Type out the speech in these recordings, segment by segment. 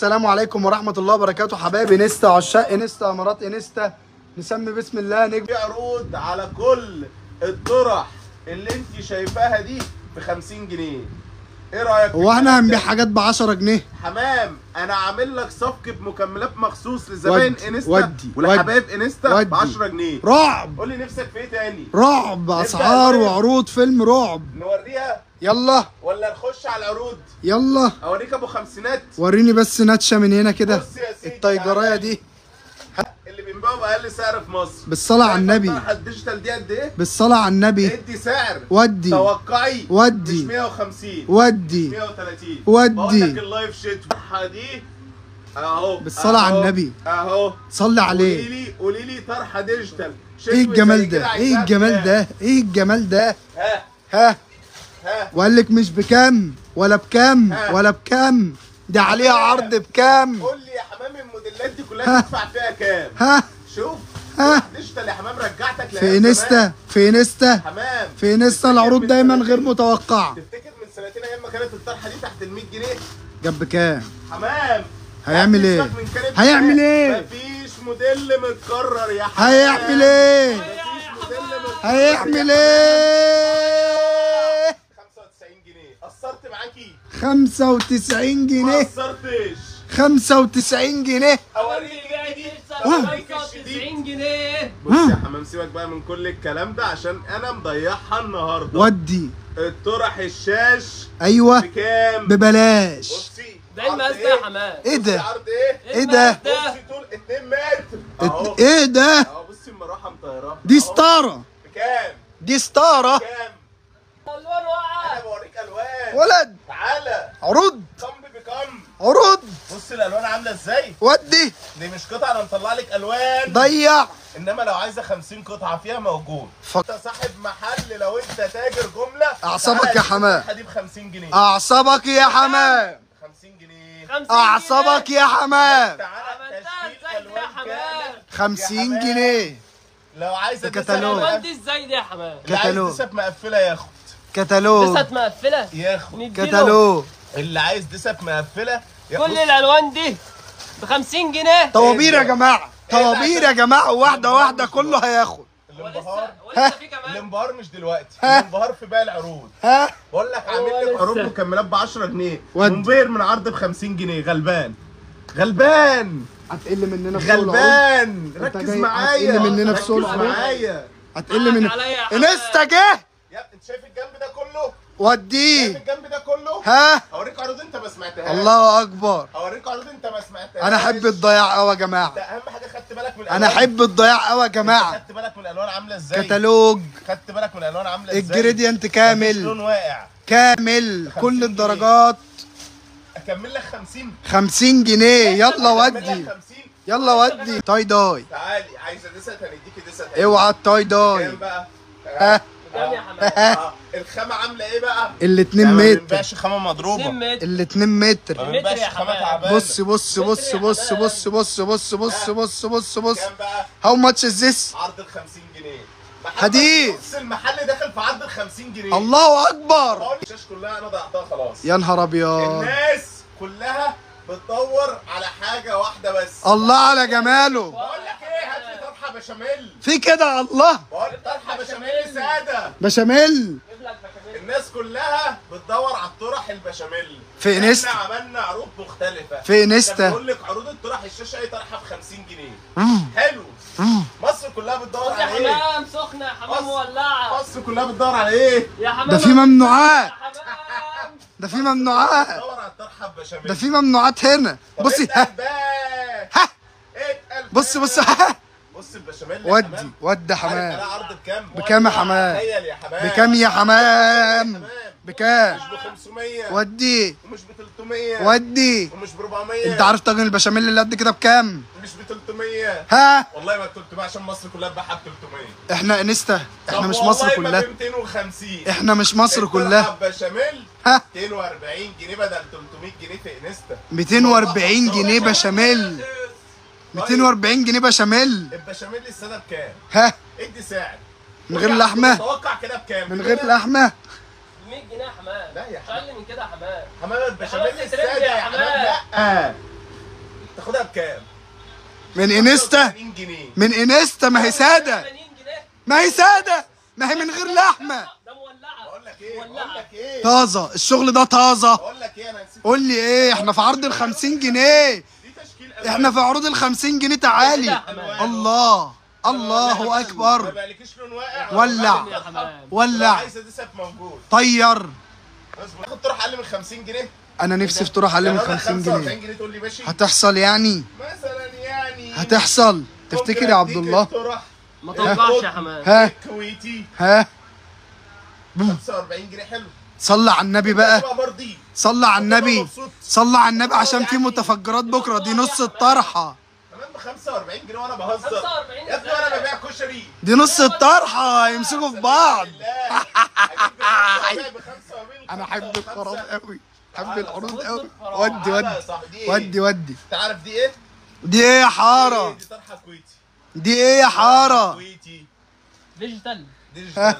السلام عليكم ورحمة الله وبركاته حبايبي انستا، عشاق انستا، امارات انستا. نسمي بسم الله نجم. في عروض على كل الطرح اللي انت شايفاها دي ب 50 جنيه. ايه رايك؟ هو احنا هنبيع حاجات ب 10 جنيه؟ حمام، انا عامل لك صفقة مكملات مخصوص لزباين انستا ولحبايب انستا ب 10 جنيه. رعب. قول لي نفسك في ايه تاني؟ رعب، اسعار وعروض فيلم رعب. نوريها؟ يلا ولا نخش على العروض؟ يلا اوريك ابو خمسينات. وريني بس ناتشه من هنا كده، التايجرايه دي اللي بينباعوا باقل سعر في مصر. بالصلاة على النبي. ال digital دي قد ايه؟ بالصلاة على النبي. ادي سعر. ودي. توقعي. ودي. مش 150. ودي. 130. ودي. بقول لك ال live شتوي دي اهو. بالصلاة على النبي. اهو. صلي عليه. قولي لي، قولي لي طرحه digital. ايه الجمال ده؟ ايه الجمال ده؟ ايه الجمال ده؟ ها ها ها. وقال لك مش بكام ولا بكام ولا بكام، ده عليها عرض بكام؟ قول لي يا حمام الموديلات دي كلها تدفع فيها كام؟ ها شوف. ها digital يا حمام، رجعتك في انستا، في انستا حمام، في انستا العروض دايما غير متوقعه. تفتكر من سنتين ايام ما كانت الطرحة دي تحت ال 100 جنيه جاب بكام؟ حمام هيعمل ايه؟ هيعمل ايه؟ مفيش موديل متكرر يا حمام. هيعمل ايه؟ مفيش موديل متكرر. هيعمل ايه؟ 95 جنيه. قصرت معاكي؟ 95 جنيه. ما قصرتش. 95 جنيه. اوريك الجديد. 95 جنيه. بص يا حمام، سيبك بقى من كل الكلام ده عشان انا مضيعها النهارده. ودي الطرح الشاش. ايوه بكام؟ ببلاش. بصي ده المقاس ده يا حمام. ايه ده؟ عرض ايه؟ ايه ده؟ بصي طول 2 متر اهو. ايه ده؟ اهو بصي المروحة مطيراها. دي ستارة. بكام؟ دي ستارة. بكام؟ الوان واقعه. انا بوريك الوان. ولد تعالى. عروض. كم بكم؟ عروض. بص الالوان عامله ازاي. ودي دي مش قطعه، انا مطلع لك الوان. ضيع. انما لو عايزه 50 قطعه فيها موجود. انت صاحب محل، لو انت تاجر جملة. اعصابك يا حمام. دي ب 50 جنيه. اعصابك يا حمام. 50 جنيه. اعصابك يا حمام. تعالى تشكيل الوان كامل 50 جنيه. لو عايزه كتالوج. الالوان دي ازاي دي يا حمام؟ كتالوج. دسب مقفلة ياخد. كتالوج. دسب مقفلة ياخد. كتالوج. اللي عايز دسب مقفلة. كل الالوان دي ب 50 جنيه. طوابير يا جماعة، طوابير يا جماعة، واحدة واحدة كله هياخد. الانبهار ولسه في كمان. الانبهار مش دلوقتي، الانبهار في باقي العروض. ها بقول لك عامل لك عروض مكملات ب 10 جنيه. منبهر من عرض ب 50 جنيه. غلبان، غلبان. هتقل مننا في سوق العروض. غلبان. ركز معايا. هتقل مننا في سوق العروض. معايا. هتقل من انستا جه. يا انت شايف الجنب ده كله؟ وديه. شايف الجنب ده كله؟ ها هوريك عروض انت ما سمعتهاش. الله اكبر. هوريك عروض انت ما سمعتهاش. انا احب الضياع قوي يا جماعة. ده اهم حاجة. خدت بالك من الالوان؟ انا احب الضياع قوي يا جماعة. خدت بالك من الالوان عامله ازاي؟ كتالوج. خدت بالك من الالوان عامله ازاي؟ ال gradient كامل. لون واقع كامل، كل الدرجات. اكمل لك 50. 50 جنيه. يلا ودي. يلا ودي. tie dye. تعالي عايزه دسه هنديكي دسه. اوعى ال tie dye. كام بقى؟ ها يا الخامة عامله ايه بقى؟ الاتنين متر. ما بنبيعش خامة مضروبة. الاتنين متر. ما بنبيعش خامة تعبانة. بص بص بص بص بص بص بص بص بص بص بص. كام بقى؟ how much is this؟ عرض ال 50 جنيه. حديد. بص المحل داخل في عرض ال 50 جنيه. الله اكبر. الشاشة كلها انا ضيعتها خلاص. يا نهار ابيض. الناس كلها بتدور على حاجة واحدة بس. الله على جماله. بقول لك ايه، هات لي طرحه بشاميل. في كده الله. بقول لك طرحه بشاميل ساده. بشاميل. الناس كلها بتدور على الطرح البشاميل. في انستا احنا عملنا عروض مختلفة. في انستا بقول لك عروض الطرح الشاشة اي طرحه ب 50 جنيه. حلو. مصر كلها بتدور على ايه؟ يا حمام سخنة، يا حمام مولعه. مصر كلها بتدور على ايه؟ يا حمام ده في ممنوعات. ده في ممنوعات. بتدور على الطرحة البشاميل. ده في ممنوعات هنا. بصي ها ها. بصي بصي ها. بص البشاميل. ودي ودي حمام. عرض بكام؟ بكام يا حمام؟ تخيل يا حمام. بكام يا حمام؟ بكام؟ مش ب 500. ودي. ومش ب 300. ودي. ومش ب 400. انت عارف طاجن البشاميل اللي قد كده بكام؟ مش ب 300. ها والله ما ب 300 عشان مصر كلها تبيعها ب 300. احنا انستا، احنا مش مصر كلها. ب 250. احنا مش مصر كلها. بشاميل ها 240 جنيه بدل 300 جنيه في انستا. 240 جنيه بشاميل. 240 جنيه بشاميل. البشاميل السادة بكام؟ ها ادي سعر من غير لحمه. توقع كده بكام؟ من غير لحمه. 100 جنيه يا حمام. لا يا حمام اقل من كده يا حمام. حمام البشاميل السادة يا حمام. لا تاخدها بكام؟ من انستا، من انستا. ما هي ساده، ما هي ساده، ما هي من غير لحمه. ده مولعه. بقول لك ايه، بقول لك ايه، طازة الشغل ده طازة. بقول لك ايه، انا نسيت. قول لي ايه؟ احنا في عرض ال 50 جنيه. دي تشكيل ألوان. احنا في عروض ال 50 جنيه. تعالي. الله الله ما اكبر. بقالكيش لون واقع. ولع. ولع. عايزه دي موجود. طير. اصبر، تاخد طرح اقل من 50 جنيه. انا نفسي في طرح اقل من 50 45 جنيه. جنيه تقول لي ماشي. هتحصل يعني؟ مثلا يعني هتحصل تفتكر يا عبد الله؟ ما توقعش يا حمام. ها كويتي ها 45 جنيه حلو. صلى على النبي بقى، صلى على النبي، صلى على النبي، عشان في متفجرات بكره. دي نص الطرحة تمام ب 45 جنيه وانا بهزر يا ابني، وانا ببيع كشري. دي نص الطرحة، يمسكوا في بعض. انا احب الخراب قوي، احب العروض قوي. ودي ودي ودي ودي. انت عارف دي ايه؟ دي ايه يا حارة؟ دي طرحه كويتي. دي ايه يا حارة؟ كويتي digital. digital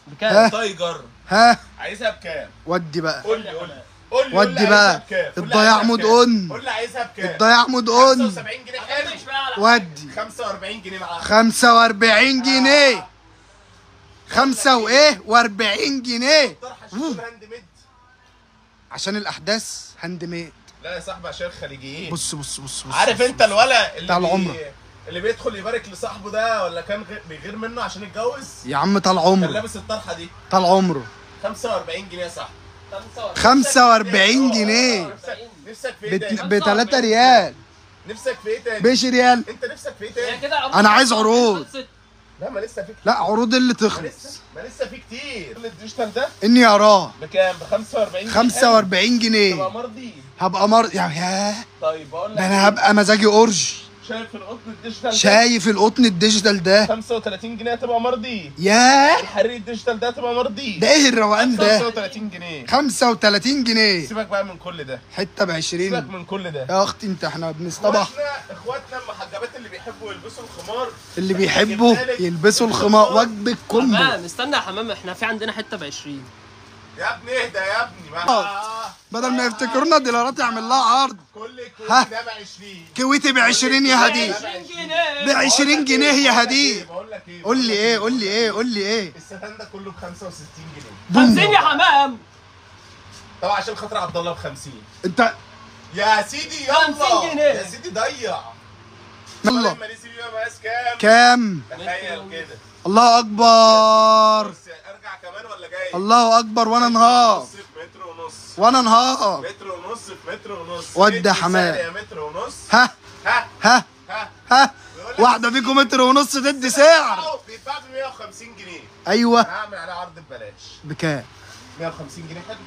بكام؟ tiger. ها عايزها بكام؟ ودي بقى. قول لي قول لي قول لي. ودي بقى. الضياع mode on. قول لي عايزها بكام؟ الضياع mode on. 75 جنيه حلو. ودي 45 جنيه معاها. 45 جنيه. 5 وايه؟ و40 جنيه. طرحه شغل handmade. عشان الاحداث handmade. لا يا صاحبي عشان الخليجيين. بص بص بص بص. عارف انت الولا بتاع العمرة اللي بيدخل يبارك لصاحبه ده، ولا كان بيغير منه عشان يتجوز؟ يا عم طال عمره. كان لابس الطرحة دي. طال عمره. 45 جنيه يا صاحبي. 45 جنيه. نفسك في ايه تاني؟ ب 3 ريال. نفسك في ايه تاني؟ بيش ريال. انت نفسك في ايه تاني؟ انا عايز عروض. لا ما لسه في كتير. لا عروض اللي تخلص. ما لسه في كتير. ال digital ده اني اراه بكام؟ ب 45 جنيه. 45 جنيه. هبقى مرضي. هبقى مرضي يا طيب بقول لك ده انا هبقى مزاجي اورج. شايف القطن ال digital ده؟ شايف القطن ال digital ده 35 جنيه هتبقى مرضي. ياه الحرير ال digital ده هتبقى مرضي. ده ايه الروقان ده؟ 35 جنيه. 35 جنيه. سيبك بقى من كل ده. حتة ب 20. سيبك من كل ده يا اختي انت، احنا بنصطبح. اخواتنا المحجبات اللي بيحبوا يلبسوا الخمار، اللي بيحبوا يلبسوا الخمار وجبة combo. حمام استنى يا حمام، احنا في عندنا حتة ب 20. يا ابني اهدى يا ابني، بدل ما يفتكرونا ديلرات يعمل لها عرض. كل الكويتي ده ب 20. كويتي ب 20 يا هدير. ب 20 جنيه يا هدير. بقول لك ايه؟ قول لي ايه؟ قول لي ايه؟ قول لي ايه؟ الستان ده كله ب 65 جنيه. 50 يا حمام. طب عشان خاطر عبد الله ب 50. انت يا سيدي يلا 50 جنيه يا سيدي ضيع. يلا كام؟ كام؟ تخيل كده. الله اكبر. ارجع كمان ولا جاي؟ الله اكبر. وانا انهار. متر ونص. وانا انهار. متر ونص في متر ونص. ودي يا حمام. يا متر ونص. ها ها ها ها ها. واحدة فيكم متر ونص تدي سعر. بيتباع ب 150 جنيه. ايوه. انا هعمل عليه عرض ببلاش. بكام؟ 150 جنيه حلو.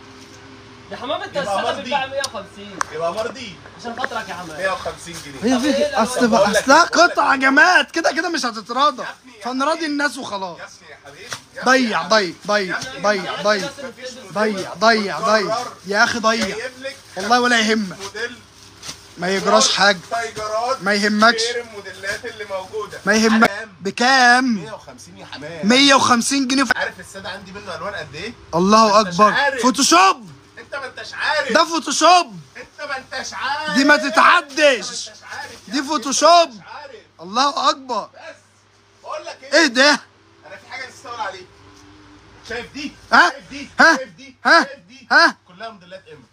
يا حمام انت السنة بتباع 150. يبقى مرضي عشان خاطرك يا حمام. 150 جنيه. هي في اصل اصلها قطعه جماد كده كده مش هتتراضى، فنراضي الناس وخلاص. يا حبيبي ضيع ضيع ضيع ضيع ضيع ضيع ضيع ضيع يا اخي ضيع والله ولا يهمك. ما يجراش حاجة، ما يهمكش. الموديلات اللي موجودة ما يهمك. بكام؟ 150 يا حمام. 150 جنيه. عارف السادة عندي منه الوان قد ايه؟ الله اكبر. Photoshop. انت ما انتش عارف ده Photoshop. انت ما انتش عارف دي ما تتعدش، دي Photoshop. الله اكبر. بس بقول لك ايه؟ ايه ده؟ انا في حاجة لسه اقول عليها. شايف دي؟ ها؟ شايف دي؟ ها؟ شايف دي؟ ها؟ شايف دي؟ ها؟ كلها موديلات ايما.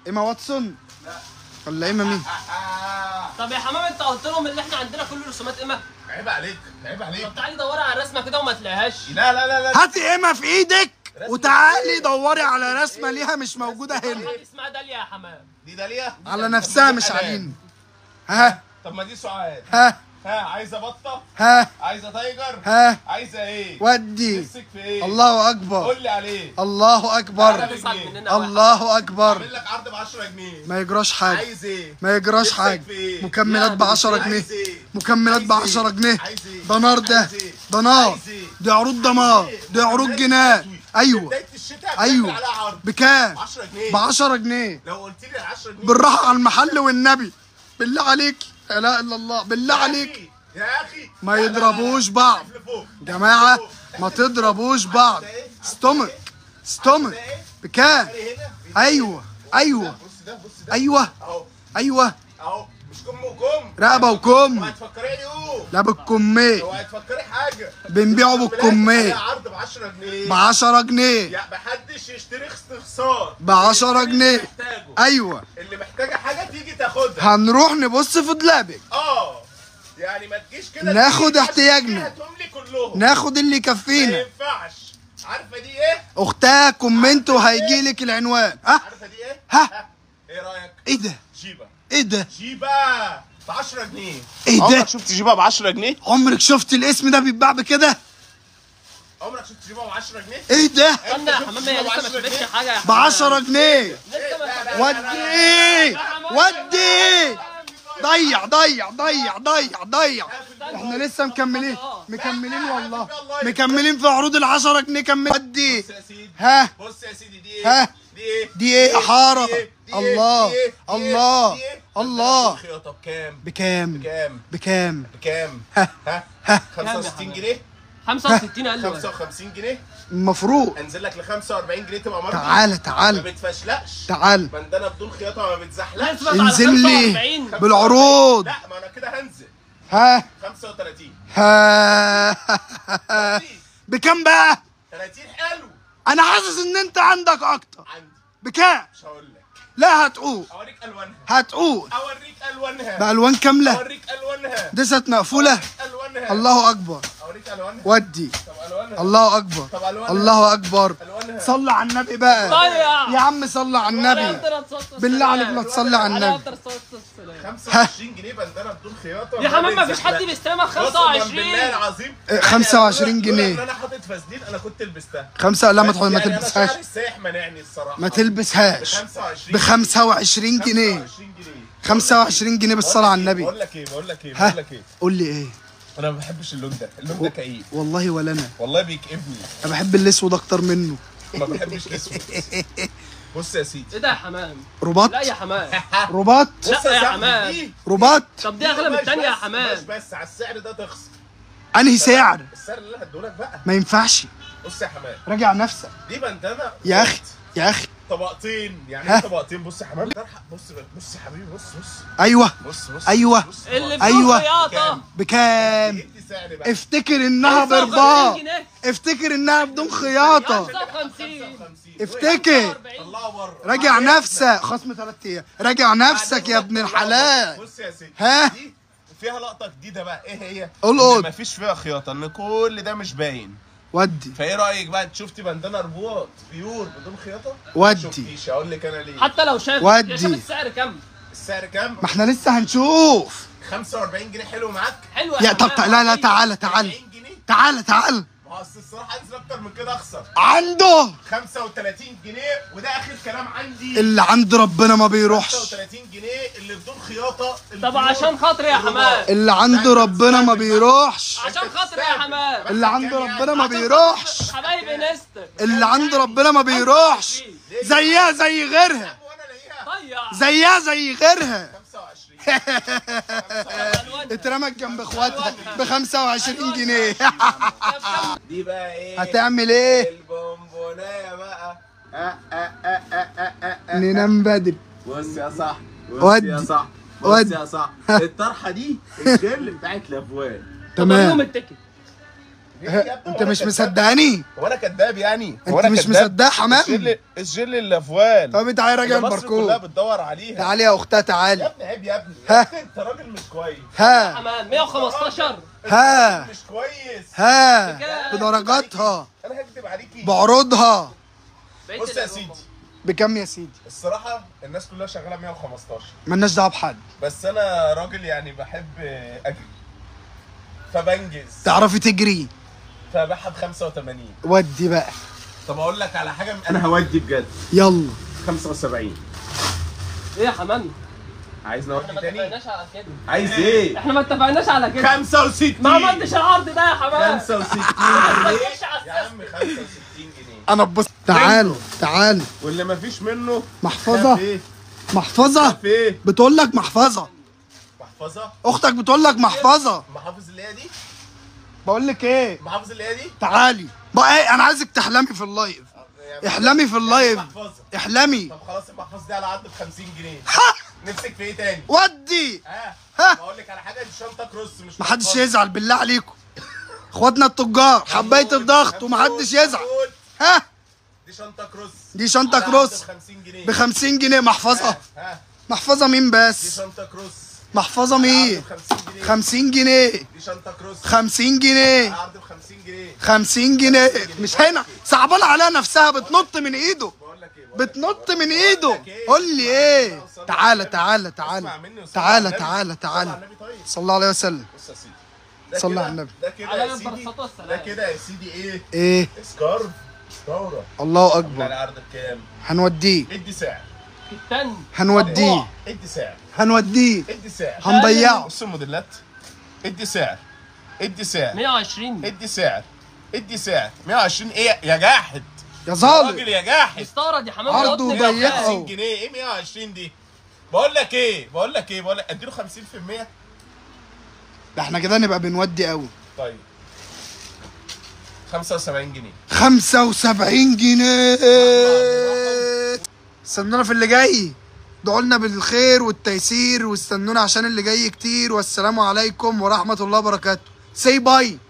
ايما واتسون؟ لا ولا ايما مين؟ طب يا حمام انت قلت لهم اللي احنا عندنا كل رسومات ايما. عيب عليك، عيب عليك. طب تعالي دوري على الرسمة كده وما تلاقيهاش. لا لا لا لا، هاتي ايما في ايدك وتعالي دوري على رسمه ليها مش موجودة هنا. دي اسمها داليا يا حمام. دي داليا على نفسها مش علينا. ها؟ طب ما دي سعاد. ها؟ ها؟ عايزه بطه؟ ها؟ عايزه tiger؟ ها؟ عايزه ايه؟ ودي نفسك في ايه؟ الله اكبر. قول لي عليه. الله اكبر. الله اكبر. اعمل لك عرض ب 10 جنيه. ما يجراش حاجة. عايز ايه؟ ما يجراش حاجة. مكملات ب 10 جنيه. مكملات ب 10 جنيه. ده نار، ده ده نار، دي عروض دمار، دي عروض جنان. ايوه ايوه. بكام؟ 10 جنيه. ب 10 جنيه. لو قلت لي 10 جنيه بالراحة على المحل والنبي، بالله عليك. لا اله الا الله، بالله عليك يا اخي. ما يضربوش بعض جماعة، ما تضربوش بعض. stomach stomach. بكام؟ ايوه ايوه ايوه ايوه. اهو مش كم وكم، رقبة وكم. اوعي تفكري عيوب. لا بالكمية. اوعي تفكري حاجة. بنبيعه بالكمية. عرض ب 10 جنيه. ب 10 جنيه. يعني محدش يشتري استخسار. ب 10 جنيه. ايوه. اللي محتاجه حاجة تيجي تاخدها. هنروح نبص في دولابك. يعني ما تجيش كده ناخد احتياجنا. هاتهم لي كلهم. ناخد اللي يكفينا. ما ينفعش. عارفه دي ايه؟ اختها comment وهيجي لك العنوان. عارفه دي ايه؟ ها؟ ايه رايك؟ ايه ده؟ جيبه. ايه ده؟ جيبه ب 10 جنيه. ايه ده؟ عمرك شفت جيبه ب 10 جنيه؟ عمرك شفت الاسم ده بيتباع بكده؟ عمرك شفت جيبه ب 10 جنيه؟ ايه ده؟ استنى يا حمام، هي لسه ما شافتش حاجة يا حمام. ب 10 جنيه. ودي ودي ضيع ضيع ضيع ضيع ضيع. احنا لسه مكملين مكملين والله، مكملين في عروض ال 10 جنيه. كمل ودي. ها بص يا سيدي، دي ايه؟ ها دي ايه؟ دي ايه؟ حارة. الله الله الله. خياطة بكام؟ بكام؟ بكام؟ بكام؟ بكام؟ ها ها 65 جنيه. 65 اقل 55 جنيه المفروض. انزل لك ل 45 جنيه تبقى مرضي. تعالى تعالى، ما بتفشلقش. تعالى بندانه بدون خياطة ما بتزحلقش. انزل لي بالعروض. لا ما انا كده هنزل. ها 35. ها بكام بقى؟ 30. حلو. انا حاسس ان انت عندك اكتر. عندي. بكام؟ مش هقول لك. لا هتقول. اوريك الوانها. هتقول. اوريك الوانها بالوان كاملة. اوريك الوانها دست مقفولة. الوانها. الله اكبر. اوريك الوانها. ودي. طب الوانها. الله اكبر. طب الوانها. الله اكبر. الوانها. صلى على النبي بقى. يا عم صلى على النبي. بالله عليك ما تصلي على النبي. 25 جنيه بندانه بدون خياطة يا حمام، ما فيش حد بيستلمها ب 25. بالله العظيم 25 جنيه. انا حاطط فازلين، انا كنت لبستها. خمسة. لا ما تلبسهاش. انا السايح مانعني الصراحة. ما تلبسهاش. ب 25 جنيه. 25 جنيه بالصلاة على النبي. بقول لك ايه، بقول لك ايه، بقول لك ايه. قول لي ايه. انا ما بحبش اللون ده، اللون ده كئيب والله. ولا انا والله بيكئبني. انا بحب الاسود اكتر منه. ما بحبش الاسود. بص يا سيدي. ايه ده يا حمام؟ رباط. لا يا حمام. رباط. لا يا حمام. رباط. طب دي اغلى من الثانية يا حمام. مش بس على السعر ده تخسر. انهي سعر؟ السعر اللي انا هديهولك بقى ما ينفعش. بص يا حمام، راجع نفسك. دي بندانه يا اخي يا اخي. طبقتين يعني ايه طبقتين؟ بص يا حمام، بص بص يا حبيبي، بص بص. ايوه بص بص. ايوه اللي ايوه. خياطة بكام؟ افتكر انها برباط. افتكر انها بدون خياطة. 55. افتكر. راجع نفسك. خصم 3 ايام. راجع نفسك يا ابن الحلال. بص يا سيدي، ها دي فيها لقطة جديدة بقى. ايه هي؟ قول قول. مفيش فيها خياطة، ان كل ده مش باين. ودي. فايه رايك بقى؟ انت شفتي بندانه رباط pure بدون خياطة؟ ودي. شفتيش؟ اقول لك انا ليه. حتى لو شاف. ودي. شاف السعر كام؟ السعر كام؟ ما احنا لسه هنشوف. 45 جنيه. حلو معاك؟ حلو يا طب لا لا تعالى تعالى تعالى تعالى. ما هو اصل الصراحة انزل اكتر من كده اخسر. عنده 35 جنيه وده اخر كلام عندي. اللي عند ربنا ما بيروحش. 35 جنيه اللي بدون خياطة. طب عشان خاطري يا حمام. اللي عند ربنا ما بيروحش. عشان خاطري يا حمام. اللي عند ربنا ما بيروحش. حبايبي انستا. اللي عند ربنا ما بيروحش. زيها زي غيرها. زيها زي غيرها. 25. اترمت جنب اخواتها ب 25 جنيه. دي بقى ايه؟ هتعمل ايه؟ البونبونايه بقى. ننام بدري. بص يا صاحبي، بص يا صاحبي، بص يا صاحبي، الطرحة دي الجل بتاعت لافوان. تمام. ال ticket. انت مش مصدقاني؟ هو انا كداب يعني؟ انت مش مصدق حمام؟ الجل اللافوان. طب تعالى راجع مصر الباركود كلها بتدور عليها. تعالي يا اختها تعالي. يا ابني عيب يا ابني، يا ابني انت راجل مش كويس. ها حمام 115. ها مش كويس. ها بدرجاتها. انا هكدب عليكي بعروضها. بص يا سيدي، بكام يا سيدي؟ الصراحة الناس كلها شغالة 115. مالناش دعوه بحد، بس انا راجل يعني بحب اجري فبنجز. تعرفي تجري؟ فبحب 85. ودي بقى. طب اقول لك على حاجة، انا هودي بجد. يلا 75. ايه يا حمام؟ عايز نودي تاني؟ ما اتفقناش على كده. عايز ايه؟ احنا ما اتفقناش على كده. 65. ما عملتش العرض ده يا حمام. 65 جنيه يا عم، 65 جنيه. انا اتبسطت. تعالوا تعالوا. واللي ما فيش منه محفظة. محفظة بتقول لك محفظة. محفظة؟ اختك بتقول لك محفظة. محافظ اللي هي دي؟ بقول لك ايه؟ محافظ اللي هي دي؟ تعالي بقى ايه، انا عايزك تحلمي في ال live. احلمي في ال live. احلمي. طب خلاص المحفظة دي على عد ب 50 جنيه. نفسك في ايه تاني؟ ودي. ها بقول لك على حاجة، دي شنطه cross مش محدش يزعل بالله عليكم. اخواتنا التجار حبايه الضغط ومحدش يزعل. ها دي شنطه cross، دي شنطه cross ب 50 جنيه. ب 50 جنيه محفظة. محفظة مين بس؟ دي شنطه cross. محفظة مين؟ 50 جنيه. دي شنطه cross 50 جنيه. عرض ب 50 جنيه. 50 جنيه مش هنا صعبان عليها نفسها، بتنط من ايده، بتنط من ايده. قول لي ايه؟ تعالى تعالى تعالى تعالى تعالى تعالى، صلى الله عليه وسلم. بص يا سيدي، صلى على النبي. ده كده يا سيدي، ده كده يا سيدي ايه؟ ايه؟ scarf ثورة. الله اكبر. العرض بكام؟ هنوديه. ادي سعر. هنوديه. ادي سعر. هنوديه. ادي سعر. هنضيعه. بص الموديلات. ادي سعر. ادي سعر. 120. ادي سعر. ادي سعر. 120 ايه يا جاحد؟ يا ظالم راجل يا جاحد. مستورد يا حمام. عرضه وضيقه. 50 جنيه ايه 120 دي؟ بقول لك ايه؟ بقول لك ايه؟ بقول لك اديله 50%. ده احنا كده نبقى بنودي قوي. طيب 75 جنيه. 75 جنيه. استنونا في اللي جاي، ادعوا لنا بالخير والتيسير، واستنونا عشان اللي جاي كتير. والسلام عليكم ورحمة الله وبركاته. say bye.